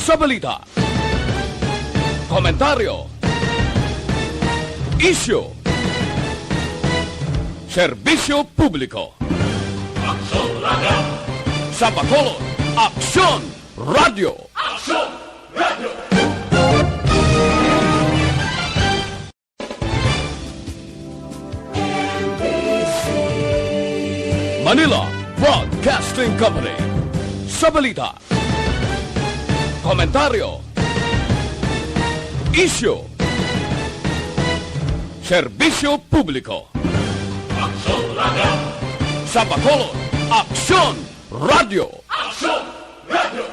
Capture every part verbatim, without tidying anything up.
Sa balita, komentaryo, isyu, serbisyo publiko. Aksyon Radio! Sa Bacolod, Aksyon Radio! Aksyon Radio! Manila Broadcasting Company. Sa balita, komentaryo, isyu, serbisyo publiko. Aksyon Radio! Sa Bacolod, Aksyon Radio! Aksyon Radio!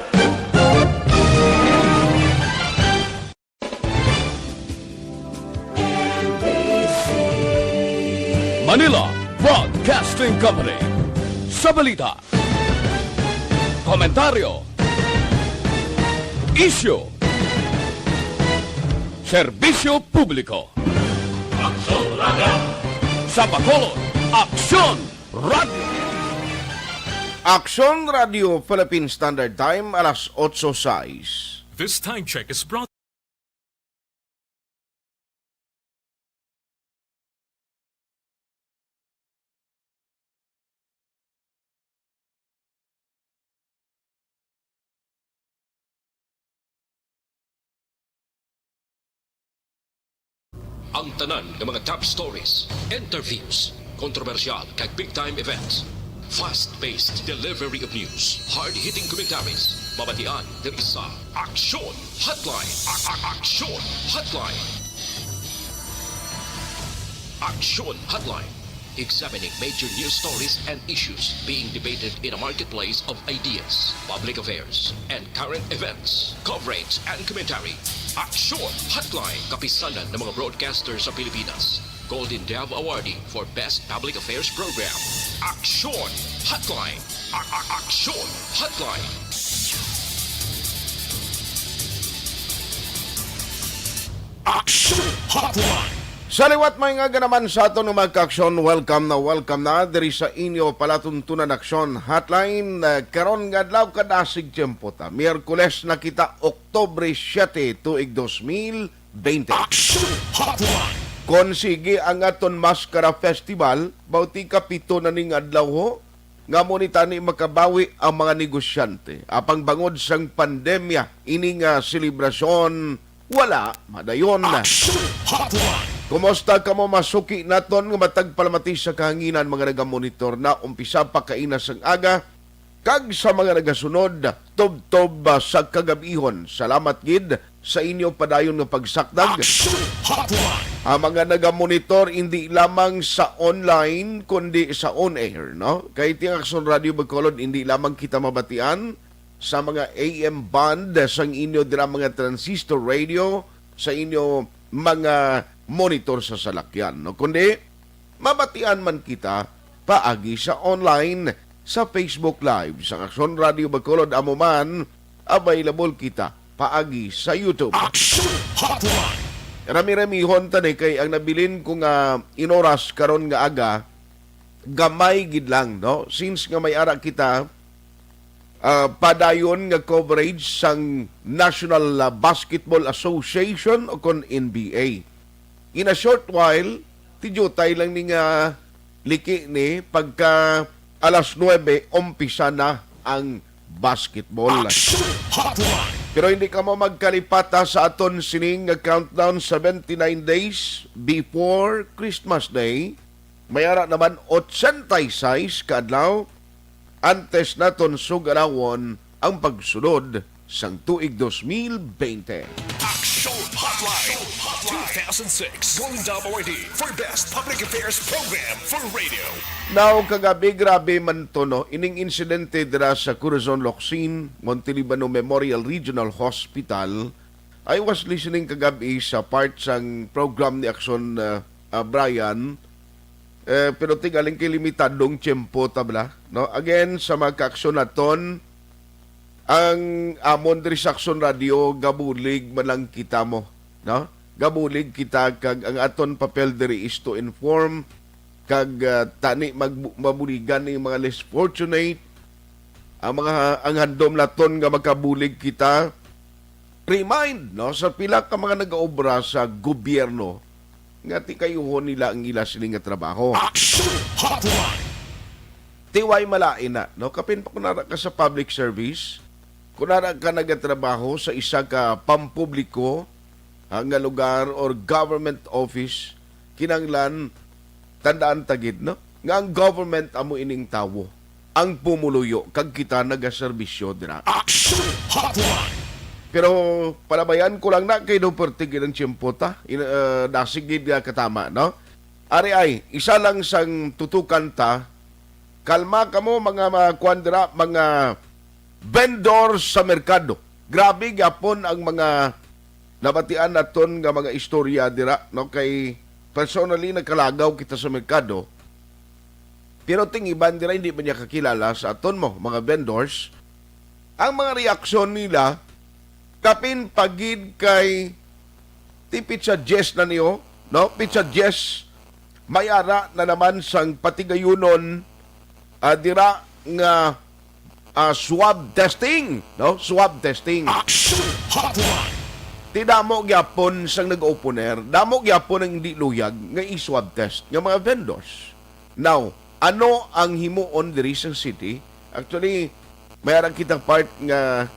Manila Broadcasting Company. Sa balita, komentaryo, isyu, serbisyo publiko. Aksyon Radio! Sa Bacolod, Aksyon Radio! Aksyon Radio Philippine Standard Time, alas otso sais. This time check is brought Ang tanan nga mga top stories, interviews, kontrobersyal kag big time events, fast-paced delivery of news, hard-hitting commentaries, mabatian diri sa Aksyon Hotline. A- a- Aksyon Hotline. Aksyon Hotline. Examining major news stories and issues being debated in a marketplace of ideas, public affairs, and current events. Coverage and commentary. Aksyon Hotline. Kapisanan ng mga broadcaster sa Pilipinas. Golden Dove Awardee for Best Public Affairs Program. Aksyon Hotline. A- a- Aksyon Hotline. Aksyon Hotline. Sa liwat, may nga naman sa aton nga mga kaaksyon, welcome na welcome na diri sa inyo palatuntunan Aksyon Hotline. Eh, karon nga adlaw, kadasig tiyempo ta. Miyerkules na kita, Oktubre siete, tuig dos mil bente. Aksyon Hotline. Kon sige ang aton Maskara Festival, bauti ka pito na ning adlaw, ho, nga mo ni tani makabawi ang mga negosyante. Apang bangod sang pandemya, ini nga selebrasyon wala madayon. Aksyon Hotline. Kumusta kamo, masuki naton nga matag palamati sa kahanginan, mga nagamonitor na umpisa pa kaina sang aga, kag sa mga nagasunod tubtob, ah, sa kagabihon. Salamat gid sa inyo padayon nga pagsakdag. Aksyon Hotline. Ang mga nagamonitor indi lamang sa online kundi sa on air, no? Kay ti Aksyon Radio Bacolod, indi lamang kita mabatian sa mga A M band sang inyo dira mga transistor radio, sa inyo mga monitor sa salakyan, no? Kundi mabatian man kita paagi sa online, sa Facebook Live sa Aksyon Radio Bacolod, amo man, available kita paagi sa YouTube. Aksyon Hotline. Rami-ramihon ta ni kay ang nabilin ko nga inoras karon nga aga, gamay gid lang, no? Since nga may ara kita, ah, padayon nga coverage sang National, ah, Basketball Association o kon N B A. In a short while, ti diutay lang ni nga liki ni, pagka alas nuebe, umpisa na ang basketball. Action Hotline. Pero hindi kamo magkalipata sa aton sining nga countdown, seventy-nine days before Christmas Day. May ara naman otsenta y seis ka adlaw antes naton sug-arawon ang pagsulod sang tuig dos mil bente. Action Hotline, two thousand six Golden Dove Awardee for Best Public Affairs Program for Radio. Now, kagabi, grabe man to, no? Ining insidente dira sa Corazon Locsin, Montelibano Memorial Regional Hospital. I was listening kagabi sa part sang program ni Action, uh, uh, Brian. Eh, pero tingaling kay limitadong tiyempo ta bala, no? Again, sa mga kaaksyon naton, ang amon diri sa Aksyon Radio, gabulig man lang kita mo, no? Gabulig kita kag ang aton papel diri is to inform kag, ah, tani mag-, mabuligan ni mga less fortunate, ang mga, ang handom naton nga makabulig kita remind, no, sa pila ka mga nagaobra sa gobyerno nga tikayuhon nila ang ila sini nga trabaho. Action Hotline! Tiway malain na, no? Kapin pa kung nara ka sa public service, kung nara ka nagatrabaho sa isa ka pampubliko, ah, nga lugar or government office, kinahanglan tandaan ta gid, no, nga ang government amo ining tawo ang pumuluyo kag kita nagaserbisyo dira. Action Hotline! Pero palabayan ko lang na kay daw perti gid ang tiyempo ta. In, uh, dasig gid nga katama, no? Ari ay, isa lang sang tutukan ta. Kalma kamo, mga, mga kuwan dira, mga vendors sa merkado. Grabe gyapon ang mga nabatian naton nga mga istorya dira, no? Kay personally, nagkalagaw kita sa merkado. Pero ting iban dira hindi man niya kakilala sa aton mo, mga vendors. Ang mga reaksyon nila, kapin pa gid kay ti pitsa diyes na niyo, no? Pitsa diyes, may ara na naman sang patigayunon, ah, dira nga, ah, swab testing, no? Swab testing. Action Hotline! Ti damo gyapon sang nag-oponer, damo gyapon ang hindi luyag nga i-swab test nga mga vendors. Now, ano ang himuon diri sa city? Actually, may arang kita part nga,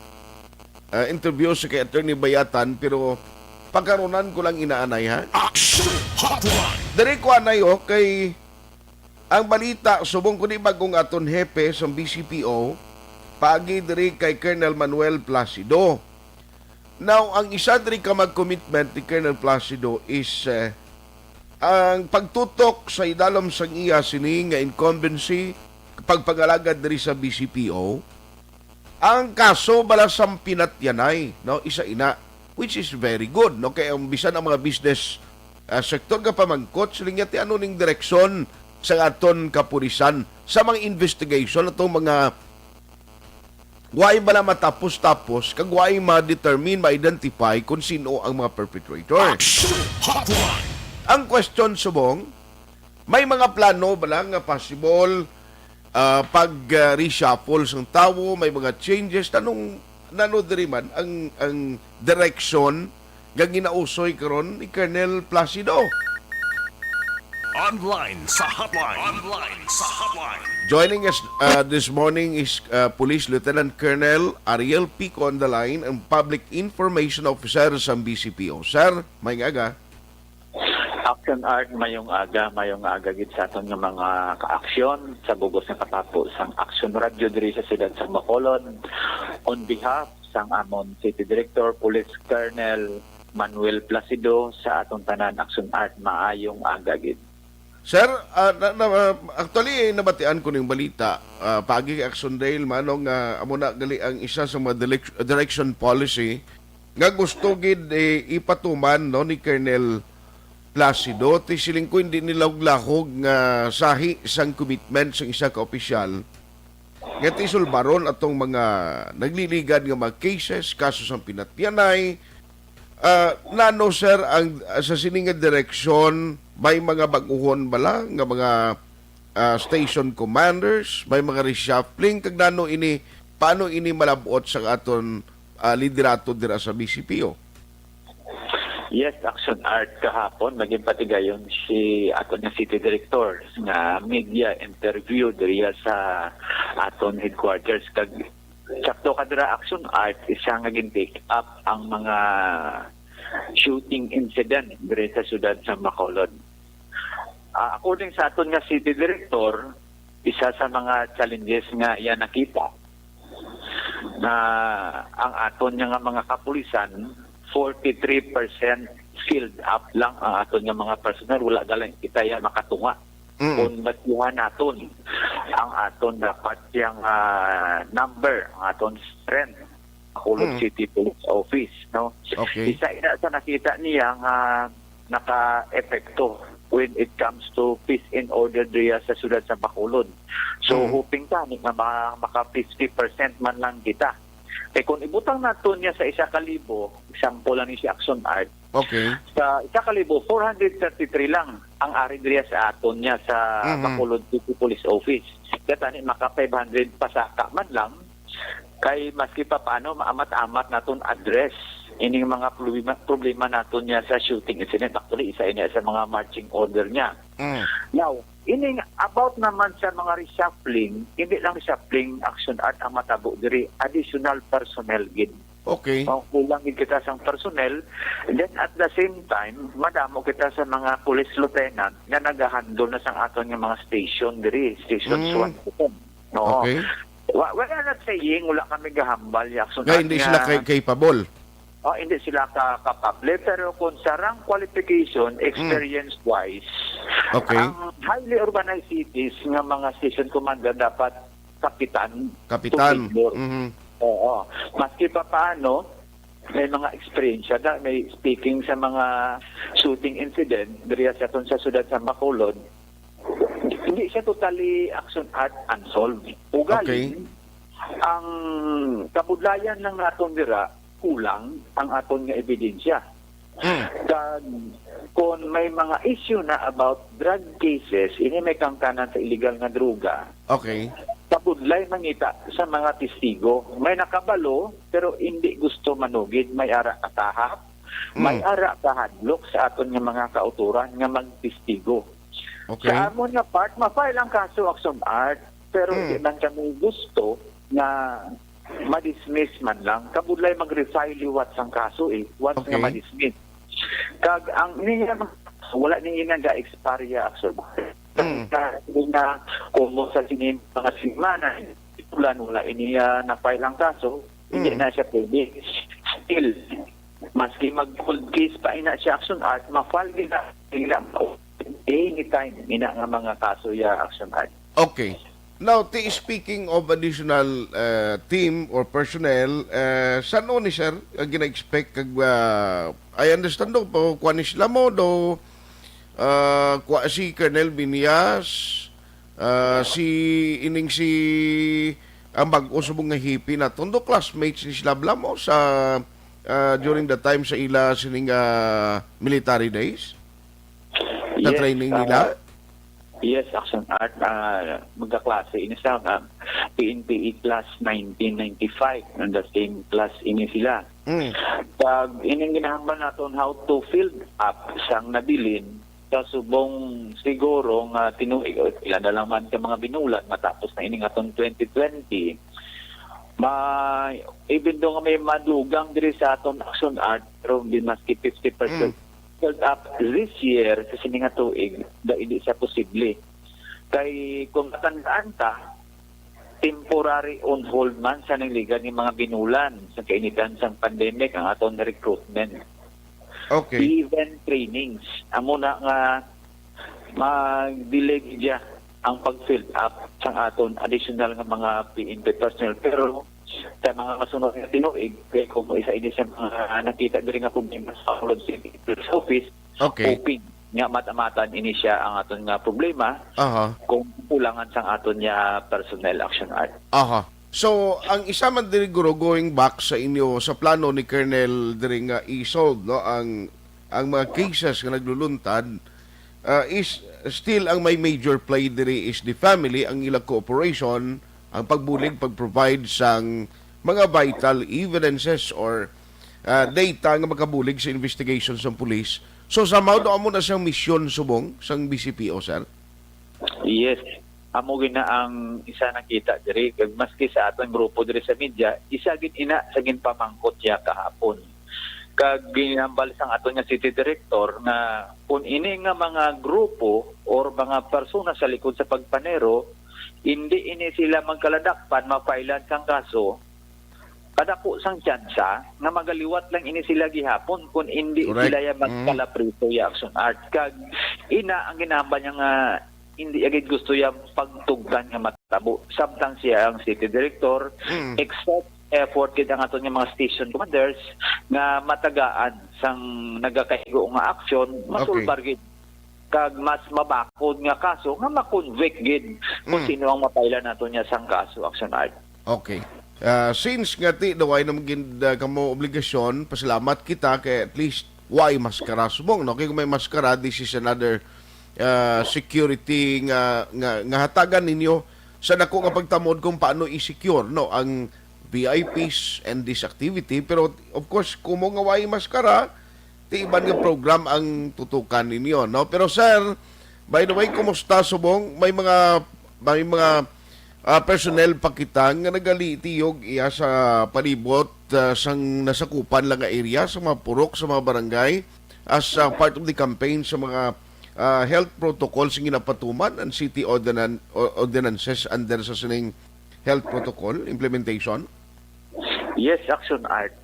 ah, interview sa kay Attorney Bayatan, pero pagkarunan ko lang inaanay, ha? Action Hotline! Diri ko anay, oh, kay ang balita, subong ko ni bagong aton hepe sa B C P O, paagi diri kay Colonel Manuel Placido. Now, ang isa diri ka mag-commitment ni Colonel Placido is, eh, ang pagtutok sa idalom sang iya sini nga incumbency, pagpangalagad diri sa B C P O. Ang kaso bala sang pinatyanay, no, isa ina, which is very good, no, kay ang bisan ang mga business, ah, sector nga pamangkot, siling niya, ti ano ning direksyon sa aton kapulisan sa mga investigation, atong mga way bala matapos-tapos kag way ma-determine, ma-identify kung sino ang mga perpetrator. Action Hotline! Ang question subong, may mga plano bala nga possible, ah, pag, ah, reshuffle sang tawo, may mga changes, nanong, nano diri man ang, ang direksyon nga ginausoy karon ni Colonel Placido. Online sa hotline. Online sa hotline. Joining us, uh, this morning is, uh, Police Lieutenant Colonel Ariel Pico on the line, ang Public Information Officer sa B C P O. Sir, may aga. Action Art, mayong aga, mayong aga gid sa aton nga mga kaaksyon sa bugos nga katapo sang Action Radio diri sa siyudad sa Bacolod. On behalf sang amon City Director, Police Colonel Manuel Placido, sa aton tanan, Action Art, maayong aga gid. Sir, ah, na, na, ah, actually, nabatian ko ning balita, ah, paagi kay Action Dale, manong, ah, amo na gali ang isa sa mga direc-, direction policy nga gusto gid, eh, ipatuman, no, ni Colonel Placido. Ti siling ko, hindi nilahog-lahog nga sahi sang commitment sang isa ka opisyal nga ti sulbaron atong mga nagliligad nga mga cases, kaso sang pinatyanay. Ah, nano, sir, ang, ah, sa sini nga direksyon, may mga bag-uhon bala nga mga, ah, station commanders, may mga reshuffling, kag nano ini, paano ini malab-ot sa aton, ah, liderato dira sa B C P O? Yes, Action Art, kahapon naging patigayon si aton nga city director nga media interview diriya sa aton headquarters, kag sakto ka dira, Action Art, isa nga gin-take up ang mga shooting incident diri sa siyudad sa Bacolod. Ah, according sa aton nga city director, isa sa mga challenges nga iya nakita na ang aton nga mga kapulisan, forty-three percent filled up lang ang aton nga mga personnel. Wala galing kita ya makatunga. Mm. Kung batihan naton ang aton dapat yang, ah, number, ang aton strength, Bacolod Mm. City Police Office, no? Okay. Isa ina sa nakita niya nga naka-epekto when it comes to peace and order diya sa siyudad sa Bacolod. So, Mm. hoping ta ni nga ma-, maka fifty percent man lang kita. Kay kung ibutang naton niya sa isa ka libo, example lang ni si Action Art, Okay. sa isa ka libo, four hundred thirty-three lang ang ari diya sa aton niya sa Mhm. Bacolod City Police Office. Kaya tani, maka five hundred pasaka man lang, Kay maski pa paano, maamat-amat naton address ining mga problema, problema naton niya sa shooting incident. Actually, isa ini sa mga marching order niya. Mm. Now, ining about naman sa mga reshuffling, hindi lang reshuffling, Action Art, ang matabo diri, additional personnel gid. Okay. O, kulang gid kita sang personnel. Then at the same time, madamo kita sa mga police lieutenant nga nagahandle na sang aton nga mga station diri, stations Mm. one to ten. Oo. Okay. Wa-, we are not saying wala kami gahambal, Jackson, Nga hindi nga sila kay-, capable. Oh, hindi sila ka-, kapable, pero kung sa rank qualification, Mm. experience-wise, Okay. ang highly urbanized cities nga mga station commander dapat kapitan Kapitan. to senior. Mhm. Oo. Maski pa paano, may mga eksperyensya na, may speaking sa mga shooting incident, diriya sa aton sa siyudad sa Bacolod, hindi siya totally, Action Art, unsolved. Ugaling, Okay. ang kabudlayan lang naton dira, kulang ang aton nga ebidensya. Hmm. Kag kung may mga issue na about drug cases, ini may kangkanan sa illegal nga droga, Okay. kabudlay mangita sa mga testigo. May nakabalo, pero hindi gusto manugid. May ara katahap, may Hmm. ara kahadlok sa aton nga mga kauturan nga magtestigo. Okay. Sa amon nga part, ma-file ang kaso, Action Art, pero Hmm. di man kami gusto nga ma-dismiss man lang. Kabudlay mag-refile liwat sang kaso, eh, once nga Okay. ma-dismiss. Kag ang niya, wala niya nga ga-expire, Action Art. Hmm. Sa, na, kumo sa sini mga semana, ulan, wala niya na-file ang kaso, hindi Hmm. na siya pwede. Still, maski mag-cold case pa ina siya, Action Art, ma-file gid na, gid na, anytime, ina nga mga kaso ya, Action Art. Okay. Now, ti-, speaking of additional, uh, team or personnel, uh, san-o ni, sir, ang gina-expect kag, uh, I understand do, pa, kuha ni sila mo do, uh, kuha si Colonel Binias, uh, si, ining si, ang bag-o subong nga hipi naton do, classmates ni sila bala mo sa, uh, during the time sa ila sining, uh, military days? Sa Yes, training ah, nila? Yes, Action Art, ah, magkaklase ini sa, ah, P N P A class nineteen ninety-five, and the same class ini sila. Mm. Pag ining ginahambal naton how to field up sang nabilin, sa subong siguro nga tinuig, o pila na lang man ka mga binulan matapos na ining aton twenty twenty, ma-, even though nga may madugang diri sa aton Action Art, pero di maski fifty percent Mm. filled up this year sa sini nga tuig, da, hindi siya posible. Kay kung matandaan ta, temporary on hold man sa nangligan ni mga binulan sa kainitan sang pandemic ang aton recruitment. Okay. Even trainings. Amo na nga mag-delay gid ang pag-fill up sang aton additional nga mga P N P personnel. Pero sa mga kasunod nga tinuig, kay kung isa ini sa mga nakita diri nga problema sa Bacolod City Police Office, Okay. hoping nga matamatan ini siya ang aton nga problema Aha. kung kulangan sang aton nga personnel, Action Art. Aha. So, ang isa man diri, guro, going back sa inyo, sa plano ni Colonel diri nga i-solve, no, ang, ang mga cases nga nagluluntad, ah, is still ang may major play diri is the family, ang ilang cooperation, ang pagbulig, pag-provide sang mga vital evidences or, ah, data nga makabulig sa investigation sang pulis. So, somehow, do amo na siyang misyon subong sang B C P O, sir? Yes. Amo gid na ang isa nakita diri. Kag maski sa aton grupo diri sa media, isa gid ina sa ginpamangkot niya kahapon. Kag ginhambal sang aton nga city director nga kung ini nga mga grupo or mga persona sa likod sa pagpanero, hindi ini sila magkaladakpan, mapailan sang kaso, kadako sang tsansa nga magaliwat lang ini sila gihapon kung hindi Correct. sila ya Mm. magkalaprito ya Action Art. Kag ina ang ginahambal niya nga hindi agad gusto ya pagtugtan nga matabo. Samtang siya ang city director, Mm. exert effort gid ang aton nga mga station commanders nga matagaan sang nagakaigo nga aksyon, Okay. masulbar gid kag mas mabakod nga kaso nga ma-convict gid kung Mm. sino ang mapailan nato niya sang kaso, Action Art. Okay. Ah, since nga ti daw ay naman gid, ah, kamo obligasyon, pasalamat kita kay at least way maskara subong, no? Kay kung may maskara, this is another, ah, security nga, nga, nga hatagan ninyo sa dako nga pagtamod kung paano i-secure, no, ang V I Ps and this activity. Pero of course, kumo nga way maskara, ti iban nga program ang tutukan ninyo, no? Pero sir, by the way, kumusta subong? May mga, may mga, ah, personnel pa kita nga nagalitiyog iya sa palibot, ah, sang nasakupan lang nga area, sa mga purok, sa mga barangay, as, ah, part of the campaign sa mga, ah, health protocols nga ginapatuman and city ordinan-, o-, ordinances under sa sining health protocol implementation? Yes, Action Art.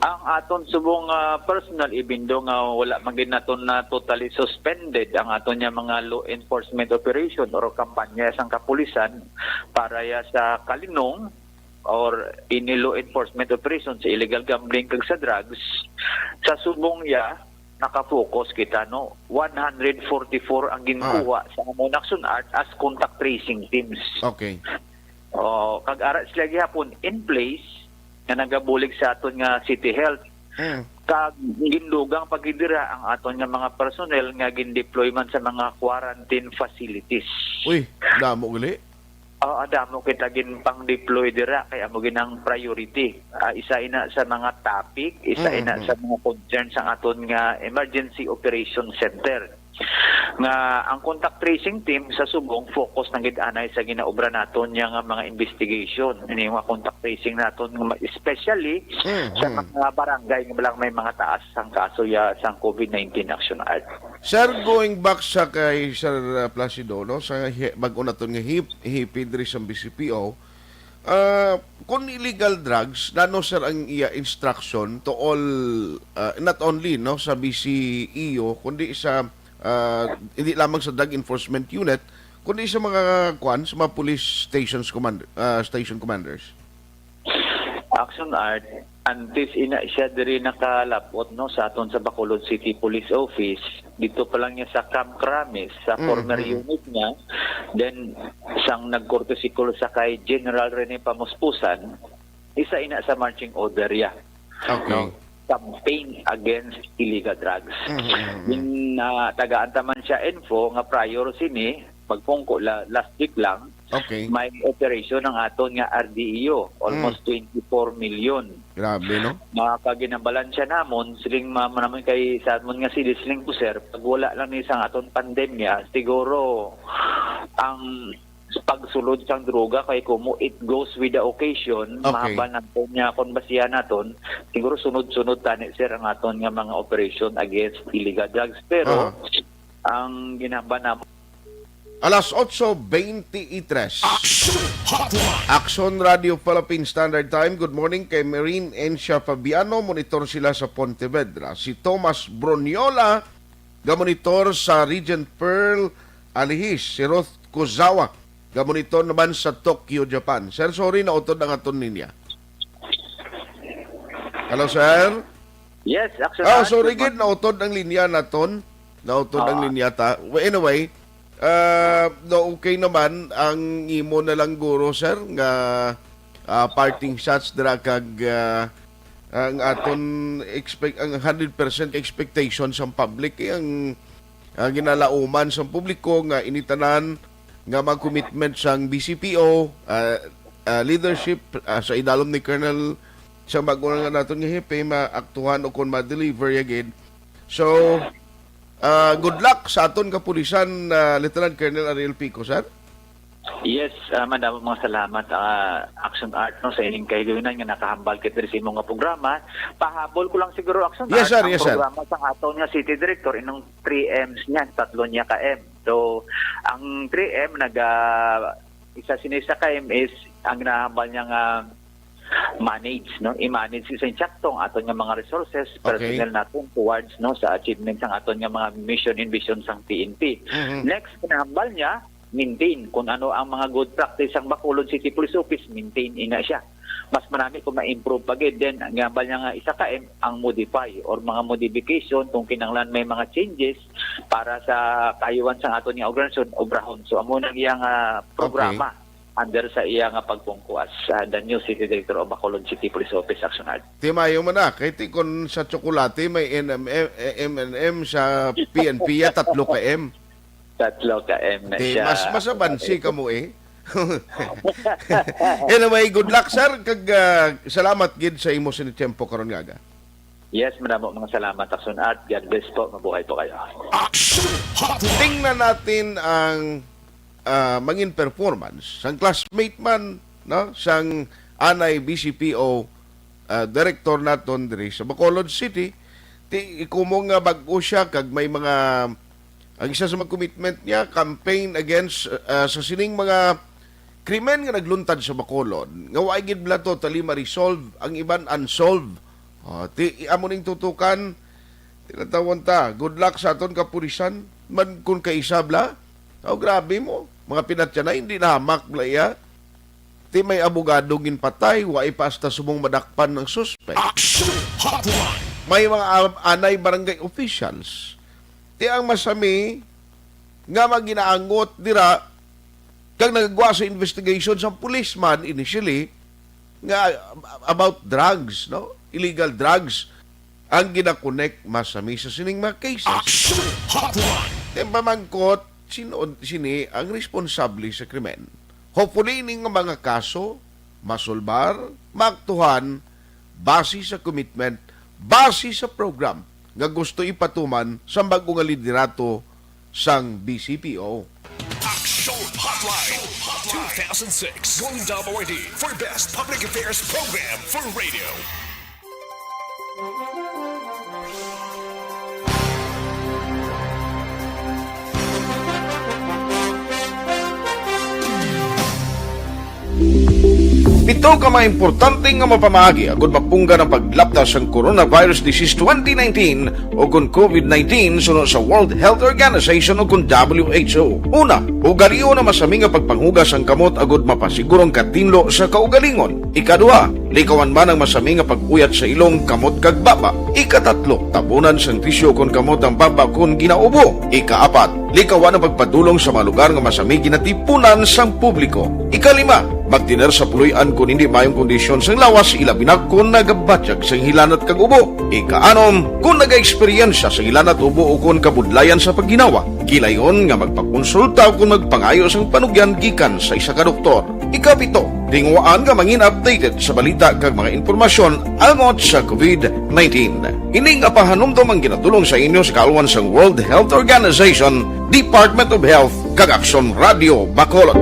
Ang aton subong, ah, personnel, even though nga wala man gid naton na totally suspended ang aton nga mga law enforcement operation or kampanya sang kapulisan para ya sa kalinong or any law enforcement operation sa illegal gambling kag sa drugs, sa subong ya, nakafocus kita, no? One hundred forty-four ang ginkuha sa amon Action Art as contact tracing teams. Okay. Oh, kag ara sila gihapon in place nga nagabulig sa aton nga city health. Mm. Kag gindugang pa gid dira ang aton nga mga personnel nga gin-deploy man sa mga quarantine facilities. Uy, damo gali. Oo, damo kita ginpang-deploy dira kay amo gid ang priority. Ah, isa ina sa mga topic, isa Mm, ina mm. sa mga concerns ang aton nga Emergency Operation Center. Nga ang contact tracing team sa subong focus na gid anay sa ginaobra naton niya nga mga investigation. Ini nga contact tracing naton nga ma-, especially Mm, sa mm. mga barangay nga lang may mga taas ang kaso ya sang COVID nineteen, Action Art. Sir, going back sa kay Sir, uh, Placido, no, sa hi-, bag-o naton nga hip-, hipid diri sa B C P O, uh, kung illegal drugs, nano, sir, ang iya instruction to all, uh, not only, no, sa B C E O, kundi sa, uh, hindi lamang sa Drug Enforcement Unit, kundi sa mga, kwan, sa mga police stations command-, uh, station commanders? Action Art, antes ina siya diri nakalapot, no, sa aton sa Bacolod City Police Office, dito pa lang niya sa Camp Kramis, sa Mm, former mm. unit niya, then sang nag-courtesy call sa kay General Rene Pamuspusan, isa ina sa marching order ya. Okay. No? Campaign against illegal drugs. Mm, mm, mm. Yung, ah, tagaan ta man siya info nga prior sini, magpungko la, last week lang, Okay. may operation ang aton nga R D E O, almost Mm. twenty-four million. Grabe, no? Mga kaginabalansya namon, siling ma-, naman kay sa amon nga city, siling po, sir, pag wala lang ni sa aton pandemya, siguro ang pagsulod sang droga kay kumo it goes with the occasion, Okay. mahambal naton niya kung basihan naton, siguro sunod-sunod tani, sir, ang aton nga mga operation against illegal drugs. Pero Aha. ang ginahambal namon Alas otso beintitres. Action Hotline. Action Radio Philippine Standard Time. Good morning kay Marine Encia Fabiano. Monitor sila sa Pontevedra. Si Thomas Broniola, gamonitor sa Regent Pearl Alihis. Si Ruth Kozawa, gamonitor naman sa Tokyo, Japan. Sir, sorry, nautod ang aton linya. Hello, sir? Yes, actually. Ah, sorry gid, nautod ang linya naton. Nautod ang Ah. linya ta. Well, anyway, ah, no, okay naman ang imo na lang, guro, sir, nga, ah, parting shots dira kag, ah, ang aton expect, ang hundred percent expectation sa public, eh, ang, ang ginalauman sa publiko nga ini tanan nga mga commitment sang B C P O, ah, ah, leadership, ah, sa idalom ni Colonel, sa bag-o nga naton nga hepe, maaktuhan o kon ma-deliver ya gid. So, ah, good luck sa aton kapulisan, ah, Lieutenant Colonel Ariel Pico, sir. Yes, ah, madamo mga salamat, ah, Action Art, no, sa ining kahigayunan nga nakahambal kita diri sa imong nga programa. Pahabol ko lang siguro, Action Yes, Art, sir. ang Yes, sir. programa sa aton nga city director, inong three M's niya, tatlo niya ka M. So, ang three M, naga, isa sini sa ka M is ang ginahambal niya nga manage, no? I-manage sa insakto ang aton nga mga resources, Okay. personnel naton towards, no, sa achievement sang aton nga mga mission and vision sang P N P. Mhm. Next, ginahambal niya, maintain. Kung ano ang mga good practice sang Bacolod City Police Office, maintain ina siya. Mas marami kung ma-improve pa gid. Then, ang ginahambal niya nga isa ka M, ang modify or mga modification kung kinahanglan may mga changes para sa kahayuan sang aton nga organisasyon, obrahon. So, amo na iya nga programa under sa iya nga pagpungko as, ah, the new city director of Bacolod City Police Office, Action Art. Ti maayo man na, kay ti kon sa tsokolate may N M M, eh, M and M, sa P N P ya, tatlo ka M. Tatlo ka M na Ti siya. mas, mas abansi ka mo, eh. Anyway, good luck, sir, kag, ah, salamat gid sa imo sini tiyempo karon nga aga. Yes, madamo mga salamat, Akson, at God bless po. Mabuhay po kayo. Action Hotline. Tingnan natin ang, ah, mangin performance sang classmate man, no, sang anay B C P O, ah, director naton diri sa Bacolod City. Ti, ikumo nga bag-o siya kag may mga, ang isa sa mga commitment niya, campaign against, ah, sa sining mga krimen nga nagluntad sa Bacolod, nga wa gid bala totally ma-resolve, ang iban unsolved. Oh, ti, amo ning tutukan, tinatawon ta. Good luck sa aton kapulisan. Man kung kaisa bala, oh, grabe mo. Mga pinatyanay, hindi nahamak bala iya. Ti may abogado ginpatay, wa pa hasta subong madakpan ang suspect. Action Hotline. May mga ab-, anay barangay officials. Ti ang masami nga maginaangot dira kag nagagwa sa investigation sa policeman initially nga about drugs, no? Illegal drugs ang ginakonek masami sa sining mga cases. Action Hotline. Ti ang pamangkot, sino sini ang responsable sa krimen? Hopefully, ini nga mga kaso masulbar, maaktuhan, base sa commitment, base sa program nga gusto ipatuman sang bag-o nga liderato sang B C P O. Action Hotline two thousand six Golden Dome Awardee for Best Public Affairs Program for Radio. Pito ka mga importante nga mapamaagi agud mapunggan ang paglapta sang coronavirus disease twenty nineteen o kon covid nineteen suno sa World Health Organization o kon W H O. Una, ugalion ang masami nga pagpanghugas sang kamot agud mapasiguro ang katinlo sa kaugalingon. Ikaduha, likawan man ang masami nga pag-uyat sa ilong, kamot, kag baba. Ikatatlo, tabunan sang tisyu kon kamot ang baba kon ginaubo. Ikaapat, likawan ang pagpadulong sa mga lugar nga masami ginatipunan sang publiko. Ikalima, magtener sa puloy-an kon hindi maayong kondisyon sang lawas, ilabi na kon nagabatyag sang hilanat kag ubo. Ikaanom, kon nagaeksperyensya sang hilanat, ubo, o kon kabudlayan sa pagginawa, gilayon nga magpakonsulta o kon magpangayo sang panugyan gikan sa isa ka doktor. Ikapito, tinguhaan nga mangin updated sa balita kag mga impormasyon angot sa covid nineteen. Ini nga pahanumdom ang ginatulong sa inyo sa kaalwan sang World Health Organization, Department of Health, kag Aksyon Radio Bacolod.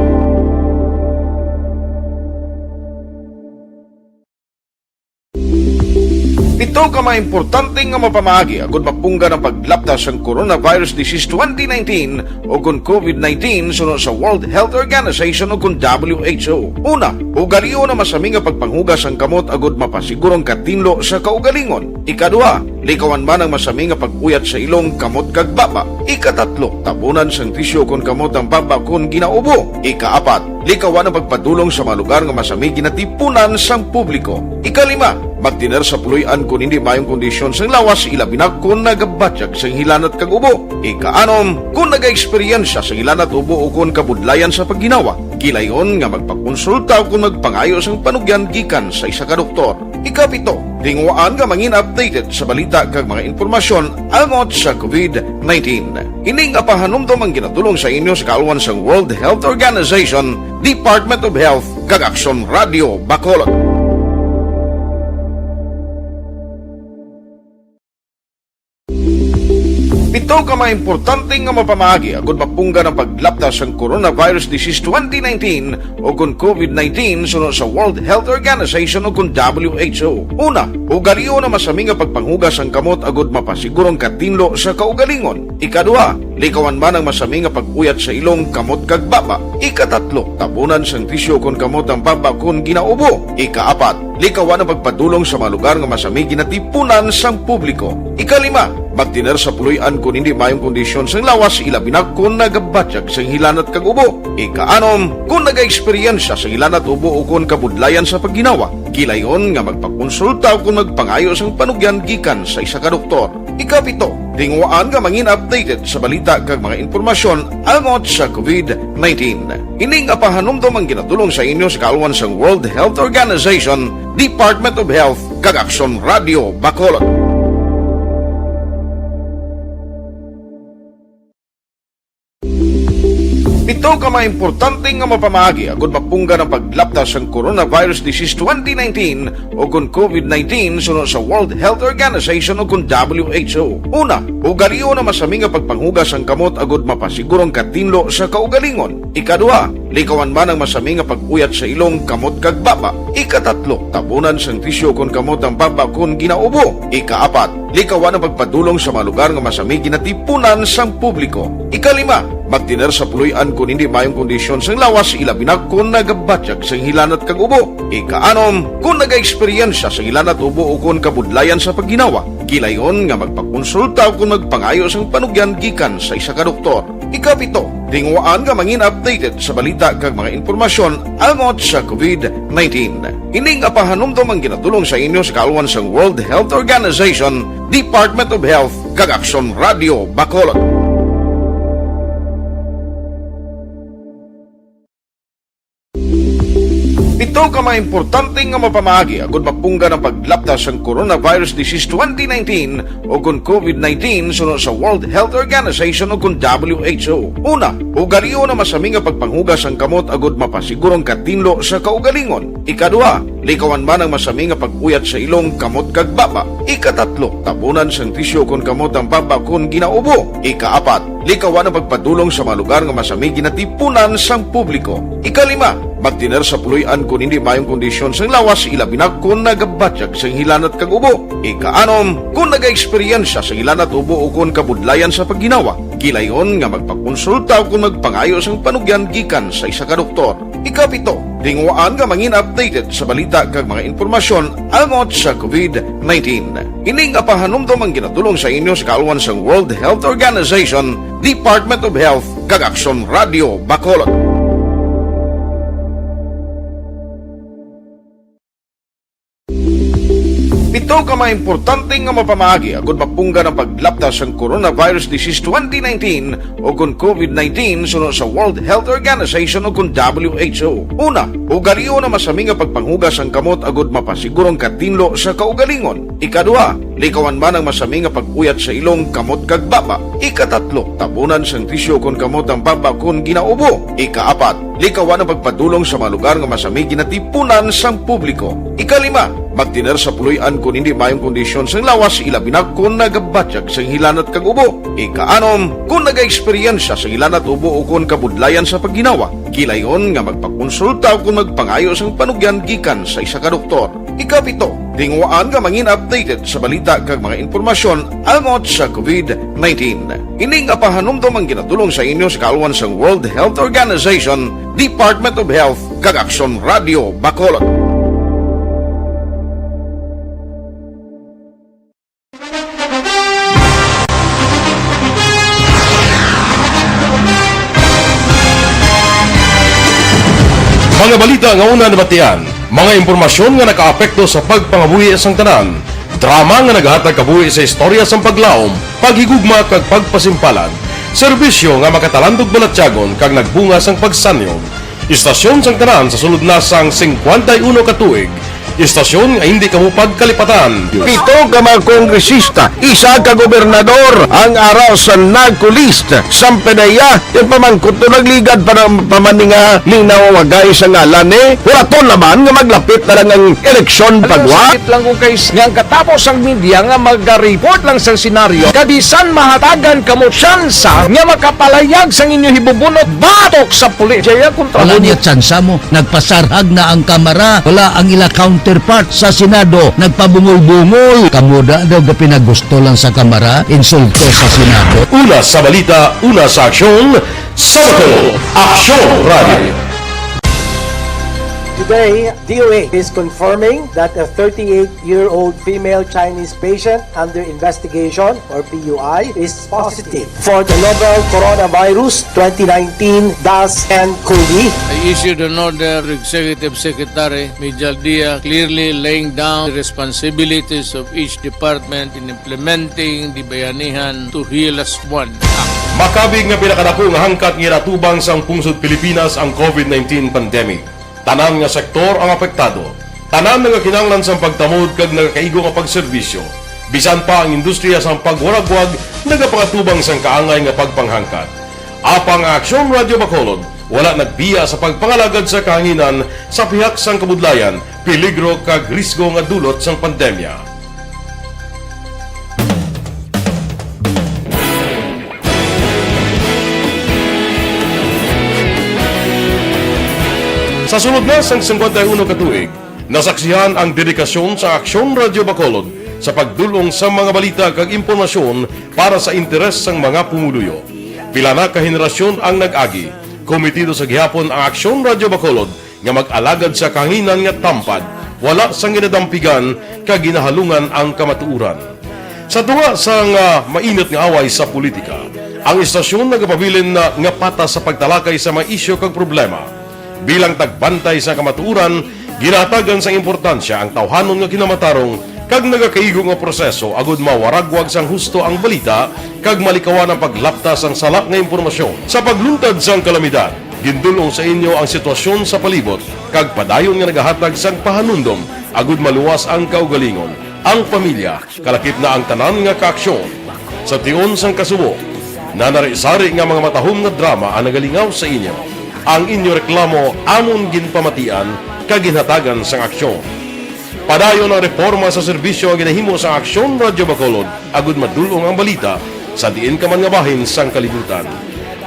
Pito ka mga importante nga mapamaagi agud mapunggan ang paglapta sang coronavirus disease twenty nineteen o kon covid nineteen suno sa World Health Organization o kon W H O. Una, ugalion ang masami nga pagpanghugas sang kamot agud mapasiguro ang katinlo sa kaugalingon. Ikaduha, likawan man ang masami nga pag-uyat sa ilong, kamot, kag baba. Ikatatlo, tabunan sang tisyu kon kamot ang baba kon ginaubo. Ikaapat, likawan ang pagpadulong sa mga lugar nga masami ginatipunan sang publiko. Ikalima, magtener sa puloy-an kon hindi maayong kondisyon sang lawas, ilabi na kon nagabatyag sang hilanat kag ubo. Ikaanom, kon nagaeksperyensya sang hilanat, ubo, o kon kabudlayan sa pagginawa, gilayon nga magpakonsulta o kon magpangayo sang panugyan gikan sa isa ka doktor. Ikapito, tinguhaan nga mangin updated sa balita kag mga impormasyon angot sa covid nineteen. Ini nga pahanumdom ang ginatulong sa inyo sa kaalwan sang World Health Organization, Department of Health, kag Aksyon Radio Bacolod. Pito ka mga importante nga mapamaagi agud mapunggan ang paglapta sang coronavirus disease twenty nineteen o kon covid nineteen suno sa World Health Organization o kon W H O. Una, ugalion ang masami nga pagpanghugas sang kamot agud mapasiguro ang katinlo sa kaugalingon. Ikaduha, likawan man ang masami nga pag-uyat sa ilong, kamot, kag baba. Ikatatlo, tabunan sang tisyu kon kamot ang baba kon ginaubo. Ikaapat, likawan ang pagpadulong sa mga lugar nga masami ginatipunan sang publiko. Ikalima, magtener sa puloy-an kon hindi maayong kondisyon sang lawas, ilabi na kon nagabatyag sang hilanat kag ubo. Ikaanom, kon nagaeksperyensya sang hilanat, ubo, o kon kabudlayan sa pagginawa, gilayon nga magpakonsulta o kon magpangayo sang panugyan gikan sa isa ka doktor. Ikapito, tinguhaan nga mangin updated sa balita kag mga impormasyon angot sa covid nineteen. Ini nga pahanumdom ang ginatulong sa inyo sa kaalwan sang World Health Organization, Department of Health, kag Aksyon Radio Bacolod. Pito Ano ka mga importante nga mapamaagi agud mapunggan ang paglapta sang coronavirus disease twenty nineteen o kon covid nineteen suno sa World Health Organization o kon W H O? Una, ugalion ang masami nga pagpanghugas sang kamot agud mapasiguro ang katinlo sa kaugalingon. Ikaduha, likawan man ang masami nga pag-uyat sa ilong, kamot kag baba. Ikatatlo, tabunan sang tisyu kon kamot ang baba kon ginaubo. Ikaapat, likawan ang pagpadulong sa mga lugar nga masami ginatipunan sang publiko. Ikalima, magtener sa puloy-an kon hindi maayong kondisyon sang lawas, ilabi na kon nagabatyag sang hilanat kag ubo. Ikaanom, kon nagaeksperyensya sang hilanat, ubo ukon kabudlayan sa pagginawa, gilayon nga magpakonsulta ukon magpangayo sang panugyan gikan sa isa ka doktor. Ikapito, tinguhaan nga mangin updated sa balita kag mga impormasyon angot sa covid nineteen. Ini nga pahanumdom ang ginatulong sa inyo sa kaalwan sang World Health Organization, Department of Health, kag Aksyon Radio Bacolod. Pito ka mga importante nga mapamaagi agud mapunggan ang paglapta sang coronavirus disease twenty nineteen o kon covid nineteen suno sa World Health Organization o kon W H O. Una, ugalion ang masami nga pagpanghugas sang kamot agud mapasiguro ang katinlo sa kaugalingon. Ikaduha, likawan man ang masami nga pag-uyat sa ilong, kamot kag baba. Ikatatlo, tabunan sang tisyu kon kamot ang baba kon ginaubo. Ikaapat, likawan ang pagpadulong sa mga lugar nga masami ginatipunan sang publiko. Ikalima, magtener sa puloy-an kon hindi maayong kondisyon sang lawas, ilabi na kon nagabatyag sang hilanat kag ubo. Ikaanom, kon nagaeksperyensya sang hilanat, ubo ukon kabudlayan sa pagginawa, gilayon nga magpakonsulta ukon magpangayo sang panugyan gikan sa isa ka doktor. Ikapito, tinguhaan nga mangin updated sa balita kag mga impormasyon angot sa covid nineteen. Ini nga pahanumdom ang ginatulong sa inyo sa kaalwan sang World Health Organization, Department of Health, kag Aksyon Radio Bacolod. Pito ka mga importante nga mapamaagi agud mapunggan ang paglapta sang coronavirus disease twenty nineteen o kon covid nineteen suno sa World Health Organization o kon W H O. Una, ugalion ang masami nga pagpanghugas sang kamot agud mapasiguro ang katinlo sa kaugalingon. Ikaduha, likawan man ang masami nga pag-uyat sa ilong, kamot kag baba. Ikatatlo, tabunan sang tisyu kon kamot ang baba kon ginaubo. Ikaapat, likawan ang pagpadulong sa mga lugar nga masami ginatipunan sang publiko. Ikalima, magtener sa puloy-an kon hindi maayong kondisyon sang lawas, ilabi na kon nagabatyag sang hilanat kag ubo. Ikaanom, kon nagaeksperyensya sang hilanat, ubo ukon kabudlayan sa pagginawa, gilayon nga magpakonsulta ukon magpangayo sang panugyan gikan sa isa ka doktor. Ikapito, tinguhaan nga mangin updated sa balita kag mga impormasyon angot sa covid nineteen. Ini nga pahanumdom ang ginatulong sa inyo sa kaalwan sang World Health Organization, Department of Health, kag Aksyon Radio Bacolod. Mga balita nga una nabatian, mga impormasyon nga nakaapekto sa pagpangabuhi sang tanan, drama nga nagahatag kabuhi sa istorya sang paglaom, paghigugma kag pagpasimpalad, serbisyo nga makatalandog balatyagon kag nagbunga sang pagsanyog. Istasyon sang tanan sa sulod na sang singkwenta y uno ka tuig. Istasyon nga hindi kamo pagkalipatan. Pito ka mga kongresista, isa ka gobernador ang ara sa NAGCO list. Sampanaya, yung pamangkot to nagligad pa ng pamaninga ning nawawagay sa ngalan ni. Wala to naman nga maglapit na lang ang eleksyon pagwa. Sakit lang kung kay nga ang katapos ang media nga maga-report lang sa senaryo. Kabisan mahatagan kamo tsansa nga makapalayag sang inyo hibubunot batok sa pulis. Jaya kontra. Wala niya tsansa mo. Nagpasarhag na ang Kamara. Wala ang ila counterpart sa Senado. Nagpabungol-bungol. Kamo da daw gapinagusto lang sa Kamara, insulto sa Senado. Una sa balita, una sa aksyon, Sabado, Aksyon Radio. Today, D O A is confirming that a thirty-eight-year-old female Chinese patient under investigation, or P U I, is positive for the novel coronavirus twenty nineteen dash N cov. I issued an order to Executive Secretary Mijal Dia, clearly laying down the responsibilities of each department in implementing the Bayanihan to Heal As One Act. Makabig nga pinakadako nga hangkat nga ginatubang sang pungsod Pilipinas ang covid nineteen pandemic. Tanan nga sektor ang apektado. Tanan nagakinahanglan sang pagtamod kag nagakaigo nga pagserbisyo. Bisan pa ang industriya sang pagwaragwag nagapangatubang sang kaangay nga pagpanghangkat. Apang ang Aksyon Radio Bacolod Wala nagbiya sa pagpangalagad sa kahanginan sa pihak sang kabudlayan, peligro kag risgo nga dulot sang pandemya. Sa sulod na sang singkwenta y uno ka tuig, nasaksihan ang dedikasyon sa Aksyon Radyo Bacolod sa pagdul-ong sa mga balita kag impormasyon para sa interes sang mga pumuluyo. Pila na ka henerasyon ang nag-agi, komitido sa gihapon ang Aksyon Radyo Bacolod nga mag-alagad sa kahanginan nga tampad, wala sang ginadampigan kag ginahalungan ang kamatuoran. Sa tunga sang, ah, mainit nga away sa politika, ang istasyon nagapabilin na nga patas sa pagtalakay sa mga isyu kag problema. Bilang tagbantay sa kamatuoran, ginahatagan sang importansya ang tawhanon nga kinamatarong kag nagakaigo nga proseso agud mawaragwag sang husto ang balita kag malikawan ang paglapta sang sala nga impormasyon. Sa pagluntad sang kalamidad, gindul-ong sa inyo ang sitwasyon sa palibot kag padayon nga nagahatag sang pahanumdom agud maluwas ang kaugalingon, ang pamilya, kalakip na ang tanan nga kaaksyon. Sa tion sang kasubo, nanari-sari nga mga matahom nga drama ang nagalingaw sa inyo. Ang inyo reklamo amon ginpamatian kag ginhatagan sang aksyon. Padayon ang reporma sa serbisyo nga ginahimo sa Aksyon Radyo Bacolod agud madul-ong ang balita sa diin ka man nga bahin sang kalibutan.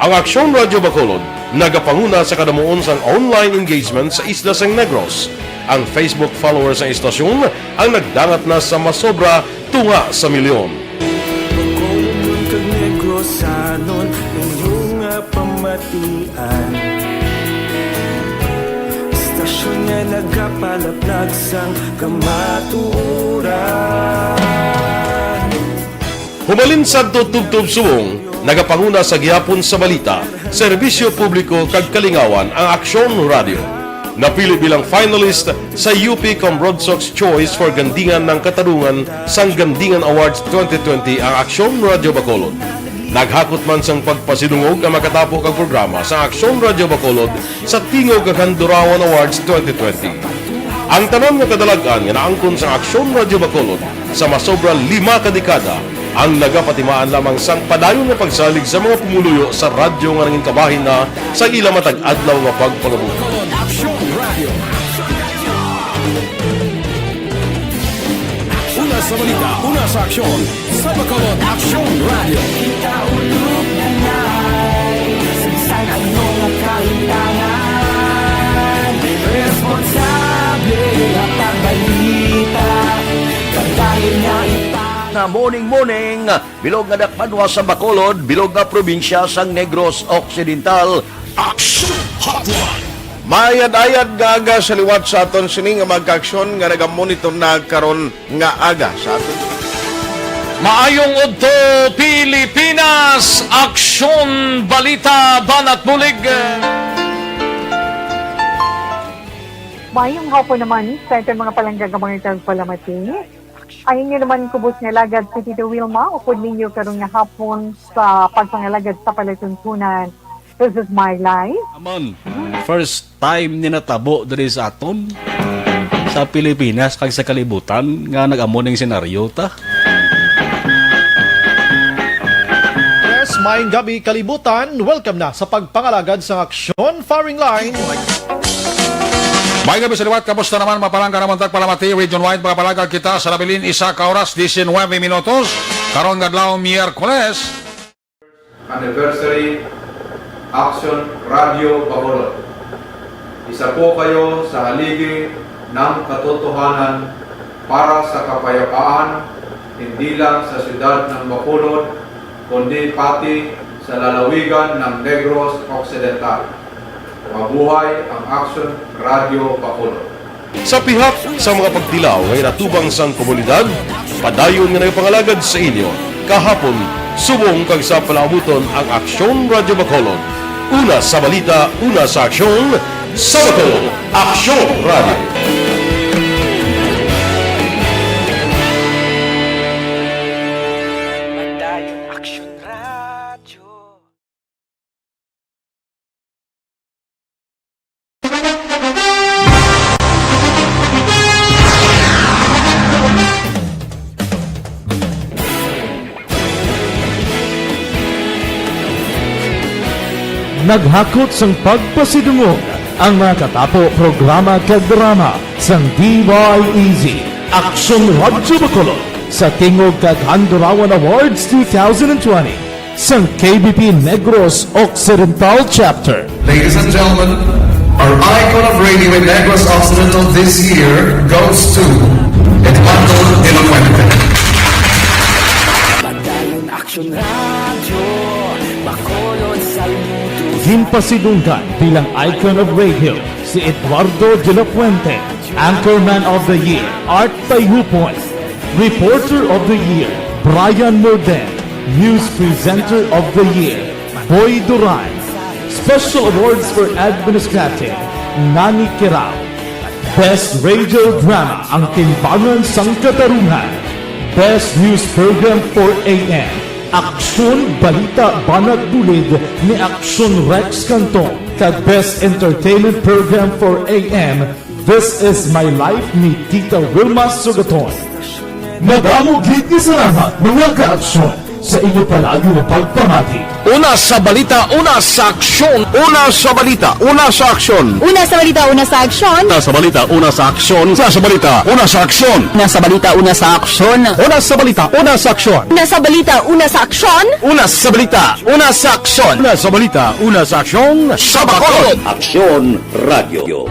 Ang Aksyon Radyo Bacolod nagapanguna sa kadamuon sang online engagement sa isla sang Negros. Ang Facebook followers sang istasyon ang nagdangat na sa masobra tunga sa milyon. Bacolodnon kag Negrosanon, inyo nga pamatian. Istasyon nga nagapalaplag sang kamatuoran. Humalin sadto tubtob subong, nagapanguna sa gihapon sa balita, serbisyo publiko kag kalingawan ang Aksyon Radyo. Napili bilang finalist sa U P Cambrodsoc's Choice for Gandingan ng Katarungan sang Gandingan Awards twenty twenty ang Aksyon Radyo Bacolod. Naghakot man sang pagpasidungog ang makatapo kag programa sa Aksyon Radyo Bacolod sa Tingog kag Handurawan Awards twenty twenty. Ang tanan nga kadalag-an nga naangkon sang Aksyon Radyo Bacolod sa masobra lima ka dekada ang nagapatimaan lamang sang padayon nga pagsalig sa mga pumuluyo sa radyo nga nangin kabahin na sa ila matag adlaw nga pagpangabuhi. Una sa balita, una sa aksyon, sa Bacolod Aksyon Radio. Kita ulog na nai, sa bisan ano nga kahitangan, responsable nga pagbalita, kag dayon nga ipa- Nga morning, morning, bilog nga dakbanwa sa Bacolod, bilog nga probinsya sang Negros Occidental. Aksyon Hotline. Maayad-ayad nga aga sa liwat sa aton sini nga mga kaaksyon nga nagamonitor na karon nga aga sa aton. Maayong udto, Pilipinas! Aksyon, balita, banat bulig. Maayong hapon naman sa aton mga palangga nga mga tagpalamati. Ang inyo naman kubos nga alagad si Tito Wilma, upod ninyo karon nga hapon sa pagpangalagad sa palatuntunan. This is my life. Amon, first time ni natabo diri sa aton, sa Pilipinas, kag sa kalibutan, nga nag-amo ning senaryo ta. Yes, maayong gabi, kalibutan. Welcome na sa pagpangalagad sang Aksyon Firing Line. May gabi sa liwat, kamusta naman, mapalangga naman tagpalamati, Region Wide, mga palangga kita sa nabilin, isa ka oras, diecinuebe minutos, karon nga adlaw, Miyerkules. Anniversary Action Radio Bacolod. Isa po kayo sa haligi ng katotohanan para sa kapayapaan, hindi lang sa siyudad ng Bacolod, kundi pati sa lalawigan ng Negros Occidental. Mabuhay ang Action Radio Bacolod. Sa pihak sa mga pagtilaw nga ginatubang sang komunidad, padayon nga nagapangalagad sa inyo, kahapon, subong kag sa palaabuton ang Aksyon Radyo Bacolod. Una sa balita, una sa aksyon, sa Bacolod, Aksyon Radyo. Padayon Aksyon Radyo. Naghakot sang pagpasidungog ang mga katapo programa kag drama sang D Y E Z, Aksyon Radyo Bacolod, sa tingog kag Handurawan Awards two thousand twenty sang K B P Negros Occidental Chapter. Ladies and gentlemen, our icon of radio in Negros Occidental this year goes to Eduardo de la Fuente. Padayon Aksyon Radyo, Bacolod saludos. Ginpasidunggan bilang icon of radio si Eduardo de la Fuente, Anchorman of the Year, Art Tayhupon, Reporter of the Year, Brian Morden, News Presenter of the Year, Boy Duran, Special Awards for Administrative, Nani Kirao, Best Radio Drama, Ang Timbangan sang Katarungan, Best News Program four A M, Aksyon Balita Banat Bulid ni Aksyon Rex Canton, kag Best Entertainment Program four A M, This Is My Life ni Tita Wilma Sugaton. Madamo gid nga salamat, mga kaaksyon, sa inyo palagi nga pagpamati. Una sa balita, una sa aksyon. Una sa balita, una sa aksyon. Una sa balita, una sa aksyon. Una sa balita, una sa aksyon. Una sa balita, una sa aksyon. Una sa balita, una sa aksyon. Una sa balita, una sa aksyon. Una sa balita, una sa aksyon. Una sa balita, una sa aksyon. Una sa balita, una sa aksyon. Sa Bacolod. Aksyon Radio.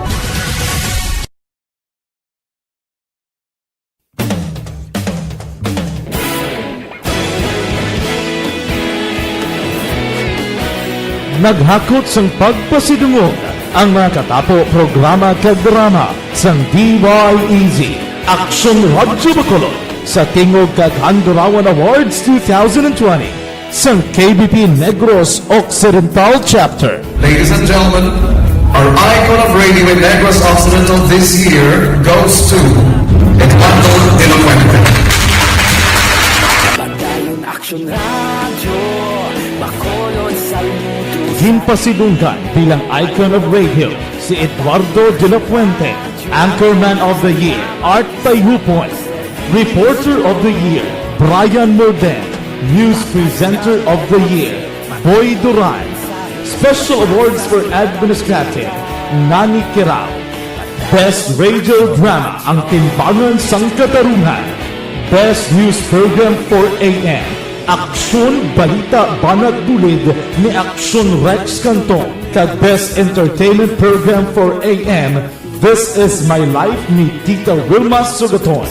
Naghakot sang pagpasidungog ang mga katapo programa kag drama sang D Y E Z, Aksyon Radyo Bacolod, sa tingog kag Handurawan Awards two thousand twenty sang K B P Negros Occidental Chapter. Ladies and gentlemen, our icon of radio in Negros Occidental this year goes to Eduardo de la Fuente. Padayon Aksyon Radyo, Bacolod saludos. Ginpasidunggan bilang icon of radio si Eduardo de la Fuente, Anchorman of the Year, Art Tayhupon, Reporter of the Year, Brian Morden, News Presenter of the Year, Boy Duran, Special Awards for Administrative, Nani Kirao, Best Radio Drama, Ang Timbangan sang Katarungan, Best News Program four A M, Aksyon Balita Banat Bulid ni Aksyon Rex Canton, kag Best Entertainment Program four A M, This Is My Life ni Tita Wilma Sugaton.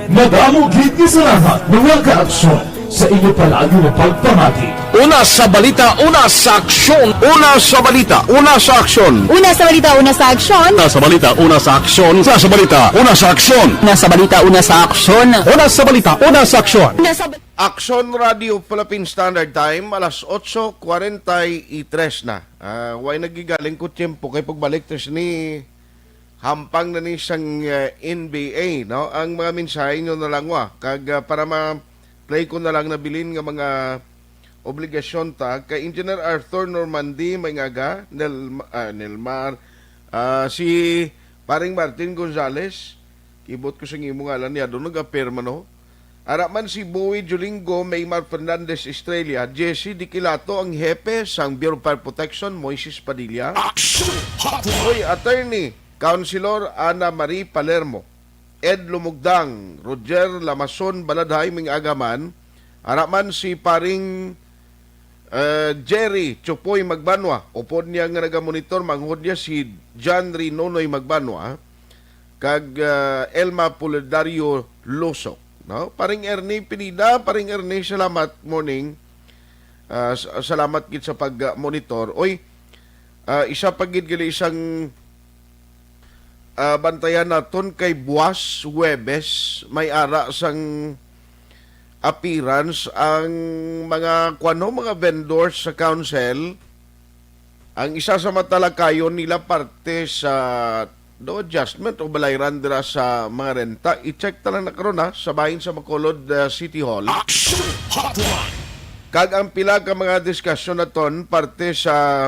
Madamo gid nga salamat, mga kaaksyon, sa inyo palagi nga pagpamati. Una sa balita, una sa aksyon. Una sa balita, una sa aksyon. Una sa balita, una sa aksyon. Una sa balita, una sa aksyon. Una sa balita, una sa aksyon. Una sa balita, una sa aksyon. Una sa balita, una sa aksyon. Una sa bal- Aksyon Radio Philippine Standard Time, alas otso cuarenta y tres na. Ah, way nagigaling ko tiyempo kay pagbalik tres ni hampang na ni sang, eh, N B A, no? Ang mga mensahe nyo na lang wa. Kag, ah, para ma-play ko na lang nabilin nga mga obligasyon ta kay Engineer Arthur Normandy, may ngaga, Nel-, ah, Nelmar, ah, si Paring Martin Gonzales, kibot ko sa imo ngalan niya, doon nag-appear man, no? Ara man si Bowie Julingo, Maymar Fernandez Estrella, Jesse Diquilato, ang hepe sang Bureau of Fire Protection, Moises Padilla. Action Hotline. Hoy, attorney, Councilor Ana Marie Palermo, Ed Lumugdang, Roger Lamason Baladhay, ming agaman, ara man si paring, eh, Jerry Chupoy Magbanwa, upod niya nga nagamonitor, manghod niya si John Rinonoy Magbanwa, kag, eh, Elma Pulidario Lusok, no? Paring Ernie Pineda, paring Ernie, salamat, morning. Ah, s-, salamat gid sa pag-monitor. Oy, ah, isa pa gid gali isang, ah, bantayan naton kay buwas, Huwebes, may ara sang appearance ang mga, kuwano, mga vendors sa council. Ang isa sa matalakayon nila parte sa do adjustment o balayran dira sa mga renta. I-check ta lang na karon, ha, sa bahin sa Bacolod, ah, City Hall. Action Hotline. Kag ang pila ka mga diskusyon naton parte sa,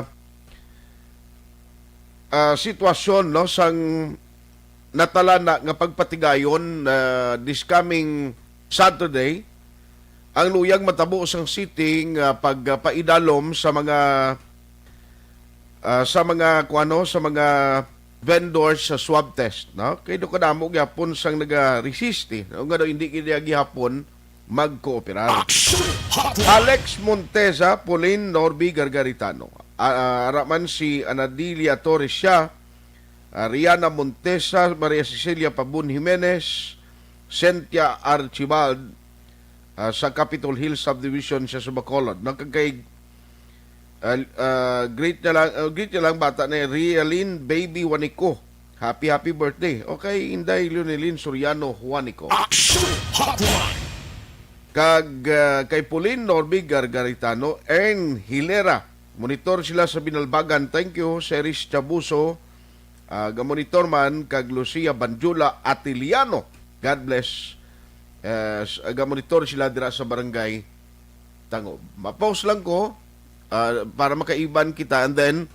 ah, sitwasyon, no, sang natalana nga pagpatigayon, ah, this coming Saturday, ang luyag matabo sang city nga pagpaidalom sa mga ah, sa mga, kuano, sa mga vendors sa swab test, no? Kay do kadamo gyapon sang naga-resist, eh, no? Nga daw hindi gid gihapon magkooperar. Action Hotline! Alex Montesa, Pauline Norby Gargaritano. Ah, ah, ara man si Anadilia Torres siya, ah, Riana Montesa, Maria Cecilia Pabon Jimenez, Cynthia Archibald, ah, sa Capitol Hill Subdivision sa Bacolod. No, kag kay, ah, ah, greet na lang, ah, greet na lang bata ni Realin Baby Juanico. Happy, happy birthday. Okay, Inday Leonelyn Soriano Juanico. Action Hotline! Kag, ah, kay Pauline Norby Gargaritano, Ern Hilera. Monitor sila sa Binalbagan. Thank you, Seris Chabuso. Ah, gamonitor man kag Lucia Banjula Atiliano. God bless. Eh, s-, gamonitor sila dira sa Barangay Tangob. Ma-pause lang ko, ah, para makaiban kita, and then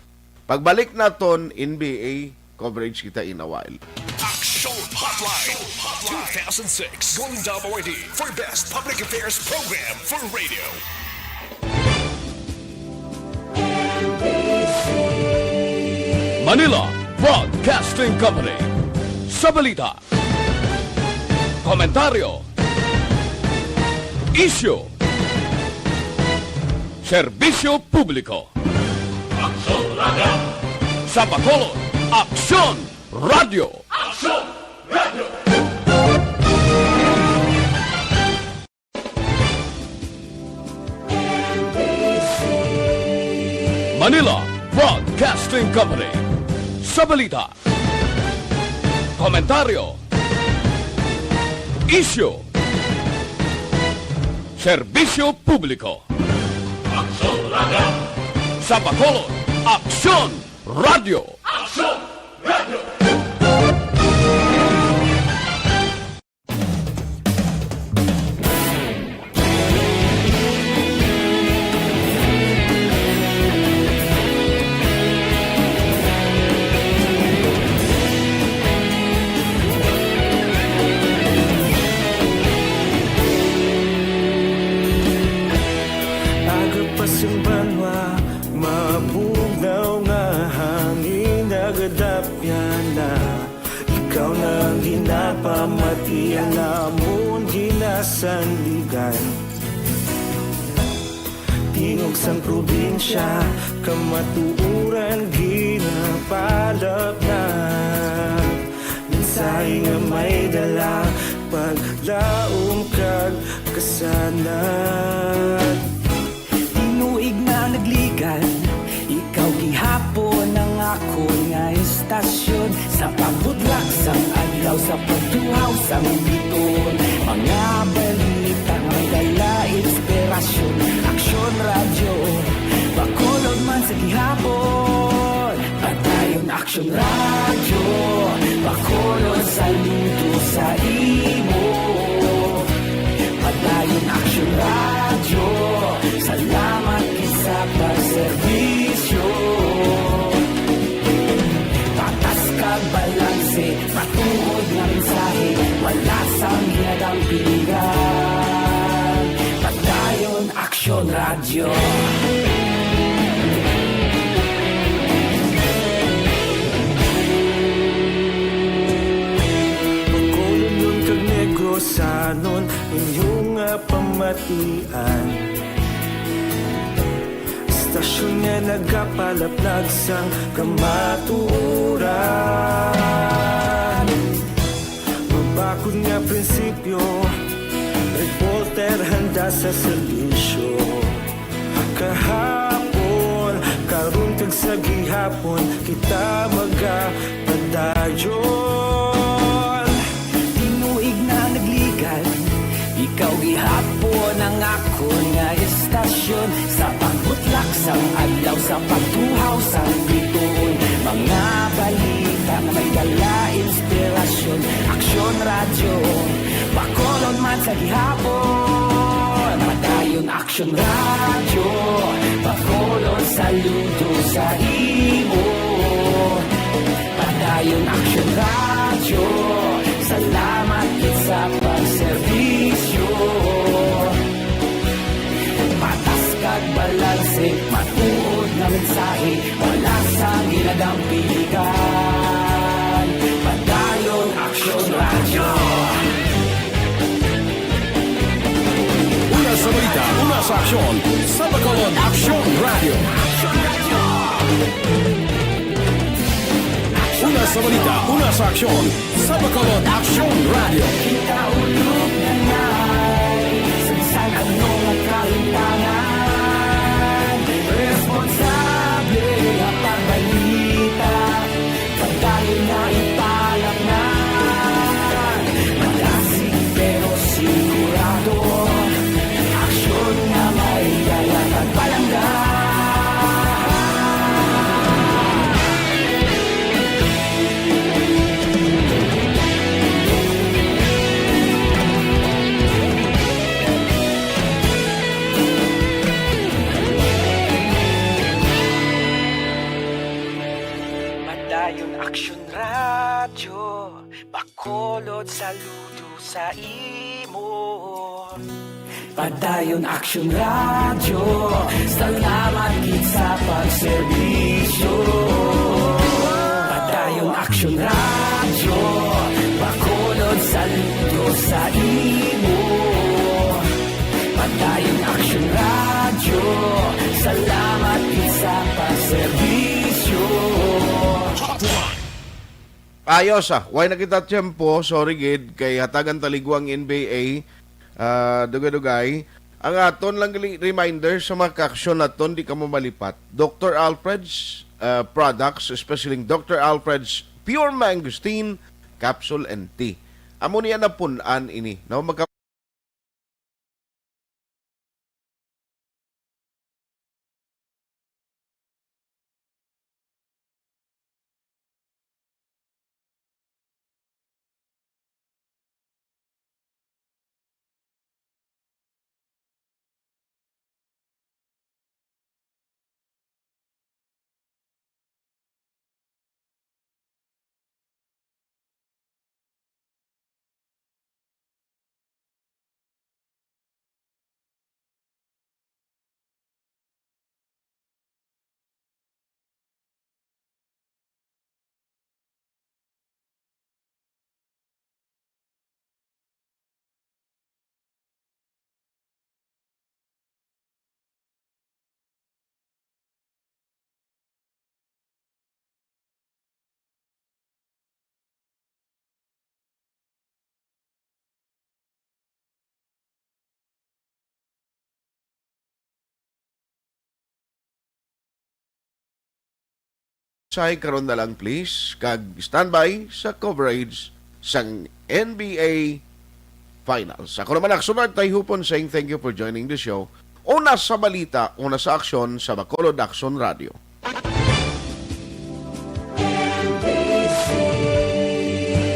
pagbalik naton, N B A coverage kita in a while. Action Hotline, two thousand six Golden Dome Awardee for Best Public Affairs Program for Radio. Manila Broadcasting Company. Sa balita, komentaryo, isyu, serbisyo publiko. Aksyon Radio! Sa Bacolod, Aksyon Radio! Aksyon Radio! Manila Broadcasting Company. Sa balita, komentaryo, isyu, serbisyo publiko. Aksyon Radio! Sa Bacolod, Aksyon Radio! Aksyon Radio! Aga pa sing banwa, mabugnaw nga hangin nagadapyan na. Ikaw na ang ginapamati, ang amon ginasandigan. Tingog sang probinsya, kamatuoran ginapalapnag. Mensahe nga may dala, paglaom kag kasanag. Tinuig na nagligan, ikaw gihapon ang akon nga istasyon. Sa pagbutlak sang adlaw, sa pagtuhaw sang bituon, mga balita may dala inspirasyon. Aksyon Radyo, Bacolod man sa gihapon. Padayon Aksyon Radyo, Bacolod, saludo sa imo. Padayon Aksyon Radyo, salamat gid sa pagserbisyo. Patas kag balanse, matuod nga mensahe, wala sang ginadampingan. Padayon Aksyon Radyo. Bacolodnon kag Negrosanon, inyo nga pamatian. Istasyon nga nagapalaplag sang kamatuoran. Mabakod nga prinsipyo, reporter handa sa serbisyo. Kahapon, karon kag sa gihapon, kita magapadayon. Tinuig na nagligan, ikaw gihapon ang akon nga istasyon. Sa pagbutlak sang adlaw, sa pagtuhaw sang bituon, mga balita nga may dala inspirasyon. Aksyon Radyo, Bacolod man sa gihapon. Padayon Aksyon Radyo, Bacolod, saludo sa imo. Padayon Aksyon Radyo, salamat gid sa pagserbisyo. Patas kag balanse, matuod nga mensahe, wala sa Sa balita, una sa aksyon, sa Bacolod Aksyon Radio. Una sa balita, una sa aksyon, sa Bacolod Aksyon Radio. Kita ulog na ngay, sa bisan anong kalimtangan, responsable ang pagbalita. Padayon na ipalaknag, malasig pero sigurado, aksyon nga may dala kag palangga. Padayon Aksyon Radyo, Bacolod, saludo sa imo. Padayon Aksyon Radyo, salamat gid sa pagserbisyo. Padayon Aksyon Radyo, Bacolod, saludo sa imo. Padayon Aksyon Radyo, salamat gid sa pagserbisyo. Ayos, ah. Way na kita tiyempo. Sorry gid, kay hatagan ta lig ang N B A. Ah, dugay-dugay. Ang aton lang li-, reminder sa mga kaaksyon naton, di kamo malipat. Doctor Alfred's, ah, products, especially Doctor Alfred's Pure Mangosteen Capsule and Tea. Amo niya napun-an ini, no? Magka- Say karon na lang, please, kag standby sa coverage sang N B A Finals. Ako naman, Aksyon Radyo Tayhupon, saying thank you for joining the show. Una sa balita, una sa aksyon, sa Bacolod Aksyon Radio.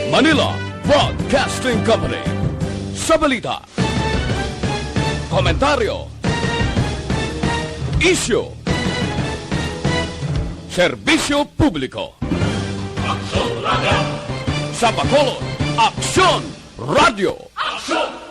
Manila Broadcasting Company. Sa balita, komentaryo, isyu, serbisyo publiko. Aksyon Radyo. Sa Bacolod, Aksyon Radyo. Aksyon!